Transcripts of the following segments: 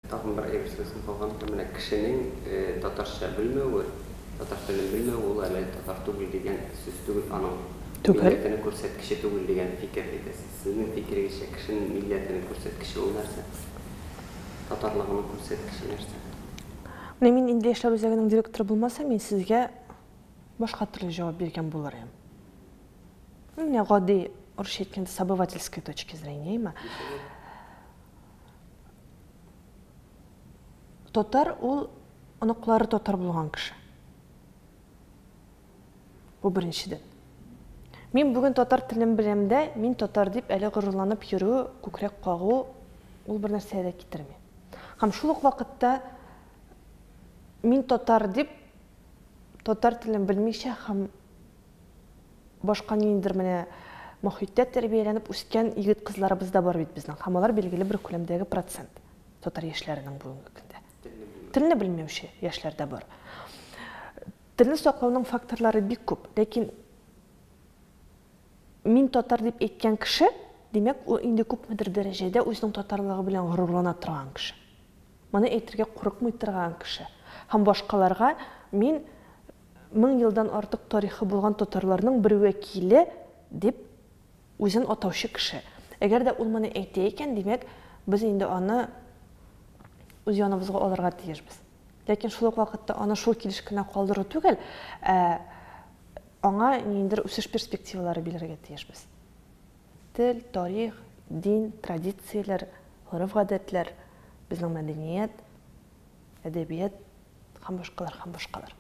Тагын бер әйбер сорыйсым калган икән, менә кешенең татарча белмәве, татар телен белмәве ул әле татар түгел дигән сүз түгел, аның милләтенең күрсәткече түгел дигән фикер әйтәсез. Сезнең фикерегезчә, кешенең милләтенең күрсәткече ул нәрсә? Татарлыгының күрсәткече нәрсә? Менә мин инде яшьләр үзәгенең директоры булмасам, мин сезгә башка төрле җавап биргән булыр идем. Менә гади, урысча әйткәндә, с обывательской точки зрения, әйме? Татар ул оныклары татар булган кеше. Бу беренчедән. Мин бүген татар телен беләм дә, мин татар дип әле горурланып йөрү, күкрәк кагу ул бер нәрсәгә дә китерми. Һәм шул ук вакытта мин татар дип татар телен белмичә һәм башка ниндидер менә мохиттә тәрбияләнеп үскән егет-кызларыбыз да бар бит безнең. Һәм алар билгеле бер күләмдәге процент татар яшьләренең бүгенге көндә. Телне белмәүче яшьләр дә бар. Телне саклауның факторлары бик күп, ләкин мин татар дип әйткән кеше, димәк, ул инде күпмедер дәрәҗәдә үзенең татарлыгы белән горурлана торган кеше. Моны әйтергә курыкмый торган кеше. Һәм башкаларга мин 1000 елдан артык тарихы булган татарларның бер вәкиле дип үзен атаучы кеше. Әгәр дә ул моны әйтә икән, димәк, без инде аны үз яныбызга алырга тиешбез. Ләкин шул ук вакытта аны шул килеш кенә калдыру түгел, ә аңа ниндидер үсеш перспективалары бирергә тиешбез. Тел, тарих, дин, традицияләр, гореф-гадәтләр, безнең мәдәният, әдәбият һәм башкалар, һәм башкалар.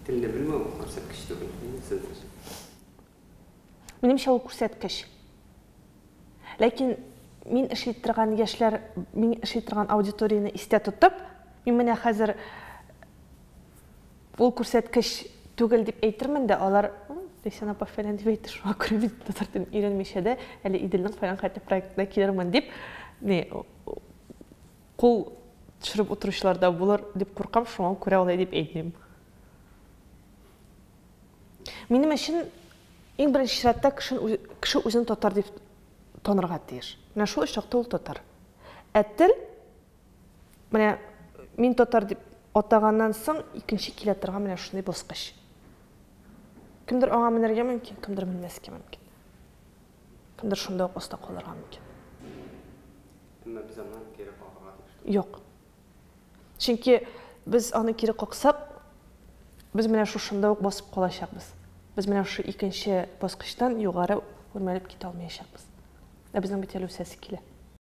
Телне белмәү күрсәткеч түгел, сезнеңчә? Минемчә, ул күрсәткеч. Ләкин мин эшли торган яшьләр, мин эшли торган аудиторияне истә тотып, мин менә хәзер ул күрсәткеч түгел дип әйтермен дә, алар Ләйсән апа фәлән дип әйтте, шуңа күрә мин татар телен өйрәнмичә дә әле Иделнең фәлән хәтле проектына килермен дип, ни, кул төшереп утыручылар да булыр дип куркам, шуңа күрә алай дип әйтмим. Минем өчен иң беренче чиратта кеше, кеше үзен татар дип танырга тиеш. Менә шул очракта ул татар. Ә тел, менә мин татар дип атаганнан соң икенче килә торган менә шундый баскыч. Кемдер аңа менәргә мөмкин, кемдер менмәскә мөмкин. Кемдер шунда ук аста калырга мөмкин. Әмма без аны кире кагырга тиеш түгел. Юк. Чөнки без аны кире каксак, без менә шушында ук басып калачакбыз. Без менә шушы икенче баскычтан югары үрмәләп китә алмаячакбыз. Ә безнең бит әле үсәсе килә.